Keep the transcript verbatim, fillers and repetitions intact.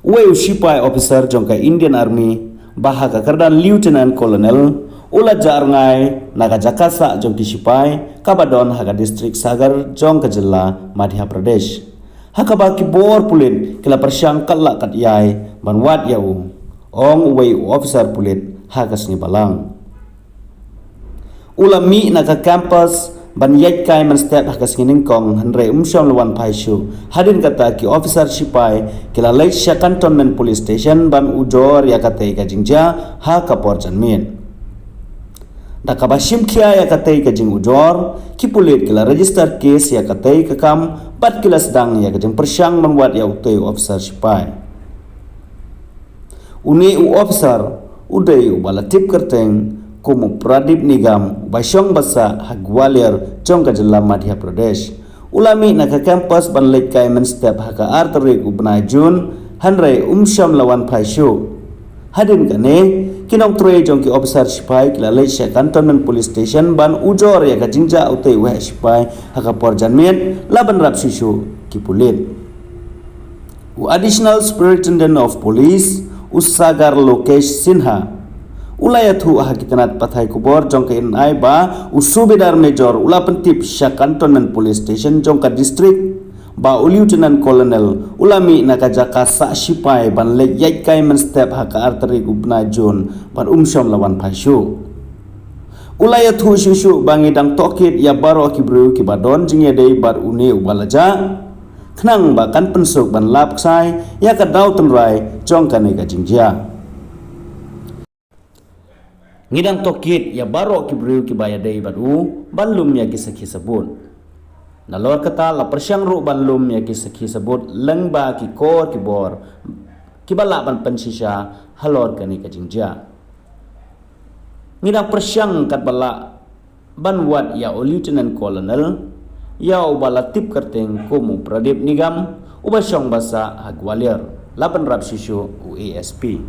Uwei u shipai officer jong ka Indian Army ba ha ka kyrdan Lieutenant Colonel u la jah rngai na ka jaka sah jong ki shipai kaba don ha ka district Sagar jong ka jylla Madhya Pradesh, ha kaba ki bor pulit ki la pyrshang katba lah katba ïai ban wad ïa u, ong uwei u officer pulit ha ka sngi Balang. U la mih na ka campus ban ïaid kai mynstep ha ka sngi nyngkong, hynrei um shym la wan phai shuh. Hadien kata, ki officer shipai ki la leit sha Cantonment Police Station ban ujor ïa katei ka jingjia ha ka por janmiet. Da kaba shim khia ïa katei ka jingujor, ki pulit ki la register case ïa katei ka kam bad ki la sdang ïa ka jingpyrshang ban wad ïa utei u officer shipai. Une u officer u dei uba la tip kyrteng kum u Pradip Nigam, uba shong basa ha Gwalior jong ka jylla Madhya Pradesh. U la mih na ka campus ban leit kai mynstep ha ka ar tarik u bnai June, hynrei um shym la wan phai shuh. Hadien kane, ki nongtrei jong ki officer shipai ki la leit sha Cantonment Police Station ban ujor ïa ka jingjia utei u heh shipai ha ka por janmiet, la bynrap shuh shuh ki pulit. U Additional Superintendent of Police, u Sagar Lokesh Sinha, u la ïathuh ha ki tnat pathai khubor jong ka N I ba u Subedar Major u la pyntip sha Cantonment Police Station jong ka district ba u Lieutenant Colonel u la mih na ka jaka sah shipai ban leit ïaid kai mynstep ha ka ar tarik u bnai June bad um shym la wan phai shuh. U la ïathuh shuh shuh ba ngi dang tohkit ïa baroh ki briew kiba don jingïadei bad une uba la jah, khnang ba kan pynsuk ban lap ksai ïa ka daw tynrai jong kane ka jingjia. Ngi dang tohkit ïa baroh ki briew kiba ïadei bad u ban lum ïa ki sakhi sabut. Nalor kata, la pyrshang ruh ban lum ïa ki sakhi sabut lyngba ki kor ki bor kiba lah ban pynshisha halor kane ka jingjia. Ngi dang pyrshang katba lah ban wad ïa u Lieutenant Colonel, ïa uba la tip kyrteng kum u Pradip Nigam, uba shong basa ha Gwalior, la bynrap shuh shuh u A S P.